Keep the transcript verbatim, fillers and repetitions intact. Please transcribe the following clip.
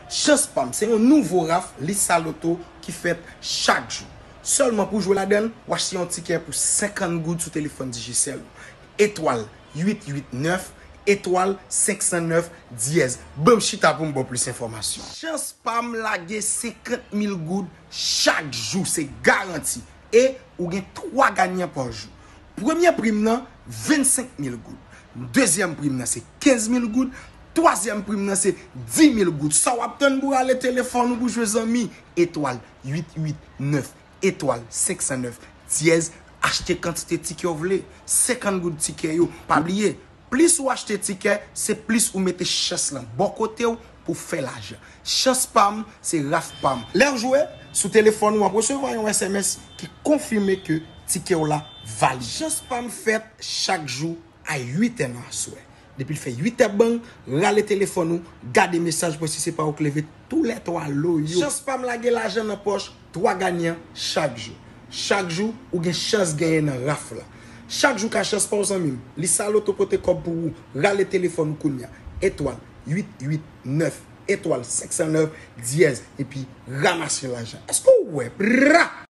Chans pa m, se yon nouvo raf Lisa Loto ki fèt chak jou. Sèlman pou jwe ladan l, w achte yon tikè pou senkant goud sou telefòn Digicel ou. Etwal uit uit nèf, etwal senk san nèf dyèz. Ban m chita pou m ba w plis enfòmasyon. Chans pa m lage senkant mil goud chak jou, se garanti. E ou gen twa ganyan pa jou. Premye prim nan, vennsenk mil goud. Dezyèm prim nan, se kenz mil goud. Twazyèm prim nan, se dis mil goud. Sa w ap tann pou rale telefòn ou pou jwe zanmi? Etwal uit uit nèf, etwal senk san nèf dyèz. Achte kantite tikè w vle. Senkant goud tikè yo. Pa bliye, plis ou achte tikè, se plis ou mete chans lan bò kote w pou fè lajan. Chans pa m, se raf pa m. Lè w jwe, sou telefòn ou, w ap resevwa yon S M S ki konfime ke tikè w la valide. Chans pa m fèt chak jou a uit è nan aswè. Depi l fè uit è bang, rale telefòn ou, gade mesaj pou si se pa ou k leve tou lè twa lo yo. Chans pa m lage lajan nan pòch twa ganyan chak jou. Chak jou, ou gen chans genyen nan raf la. Chak jou ka chans pa w, zanmi m. Lisa Loto pote kòb pou ou. Rale telefòn ou kounye a. Etwal uit uit nèf, etwal senk san nèf dyèz, epi ranmase lajan. Èske w wè? Bra!